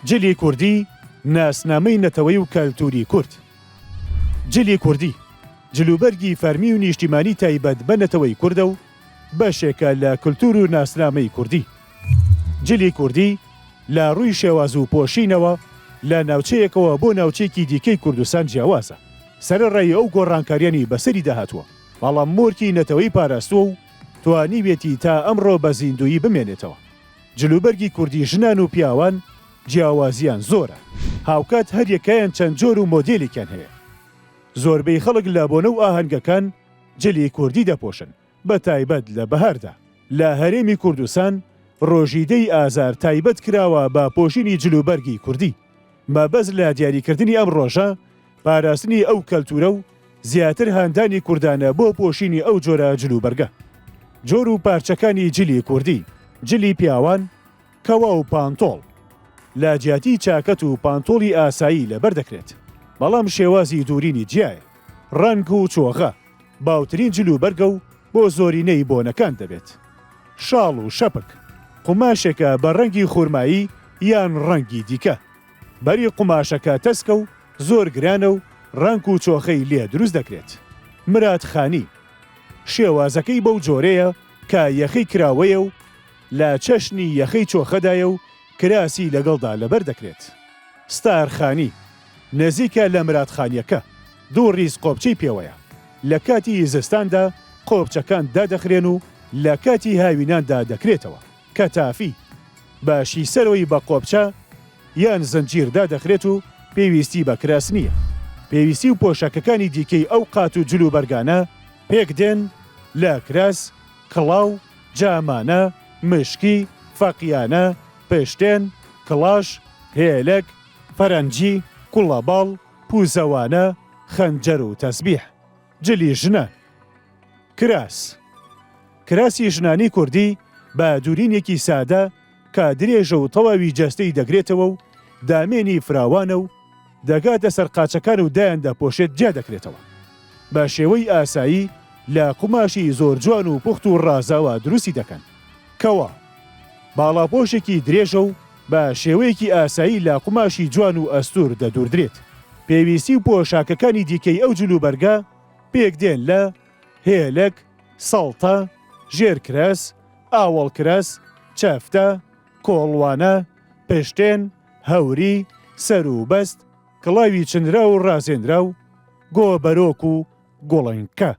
جلی کوردی، ناسنامەی نەتەوەیی و کەلتووری کورد. جلی کوردی، جلوبەرگی فەرمی و نیشتیمانی تایبەت بە نەتەوەی کوردە و بەشێکە لە کلتور و ناسنامەی کوردی. جلی کوردی لە ڕووی شێواز و پۆشینەوە لە ناوچەیەکەوە بۆ ناوچەیەکی دیکەی کوردستان جیاوازە، سەرەڕای ئەو گۆڕانکاریانی بەسەریدا هاتووە، بەڵام مۆرکی نەتەوەی پاراستووە و توانیویەتی تا ئەمڕۆ بە زیندوویی بمێنێتەوە. جلوبەرگی کوردی ژنان و پیاوان جیاوازییان زۆرە، هاوکات هەریەکەیان چەند جۆر و مۆدێلێکیان هەیە. زۆربەی خەڵک لە بۆنە و ئاهەنگەکان جلی کوردی دەپۆشن، بە تایبەت لە بەهاردا. لە هەرێمی کوردستان ڕۆژی دە ی ئازار تایبەت کراوە بە پۆشینی جلوبەرگی کوردی. مەبەست لە دیاریکردنی ئەم ڕۆژە پاراستنی ئەو کەلتورە و زیاتر هاندانی کوردانە بۆ پۆشینی ئەو جۆرە جلوبەرگە. جۆر و پارچەکانی جلی کوردی، جلی پیاوان، کەوا و پانتۆڵ، لە جیاتی چاکەت و پانتۆڵی ئاسایی لەبەر دەکرێت، بەڵام شێوازی دوورینی جیایە. ڕەنگ و چۆغە، باوترین جلوبەرگە و بۆ زۆرینەی بۆنەکان دەبێت. شاڵ و شەپک، قوماشێکە بە ڕەنگی خورمایی یان ڕەنگی دیکە. بەری قوماشەکە تەسکە و زۆر گرانە و ڕەنگ و چۆخەی لێ دروست دەکرێت. مراد خانی، شێوازەکەی بەو جۆرەیە کە یەخەی کراوەیە و لە چەشنی یەخەی چۆخەدایە و کراسی لەگەڵدا لەبەر دەکرێت. ستار خانی، نزیکە لە مراد خانیەکە، دوو ڕیز قۆپچەی پێوەیە. لە کاتی زستاندا قۆپچەکان دادەخرێن و لە کاتی هاویناندا دەکرێتەوە. کەتافی، بەشی سەرەوەی بە قۆپچە یان زنجیر دادەخرێت و پێویستی بە کراس نییە. پێویستی و پۆشاکەکانی دیکەی ئەو قات و جلوبەرگانە پێکدێن لە کراس، کڵاو، جامانە، مشکی، فەقیانە، پشتێن، کڵاش، هێلەک، فەرەنجی، کوڵەباڵ، پوزەوانە، خەنجەر و تەسبیح. جلی ژنان. کراس. کراسی ژنانی کوردی بە دوورینێکی سادە کە درێژە و تەواوی جەستەی دەگرێتەوە و دامێنی فراوانە و دەگاتە سەر قاچەکان و دایان دەپۆشێت جیا دەکرێتەوە. بە شێوەی ئاسایی لە قوماشی زۆر جوان و پوخت و ڕازاوە دروستی دەکەن. کەوا. باڵاپۆشێکی درێژە و بە شێوەیەکی ئاسایی لە قوماشی جوان و ئەستوور دەدووردرێت. پێویستی و پۆشاکەکانی دیکەی ئەو جلوبەرگە پێکدێن لە، هێلەک، سەڵتە، ژێرکراس، ئاوەڵکراس، چەفتە، کۆڵوانە، پشتێن، هەوری، سەروبەست، کڵاوی چنراو و ڕازێنراو، گۆبەرۆک و گوڵنکە.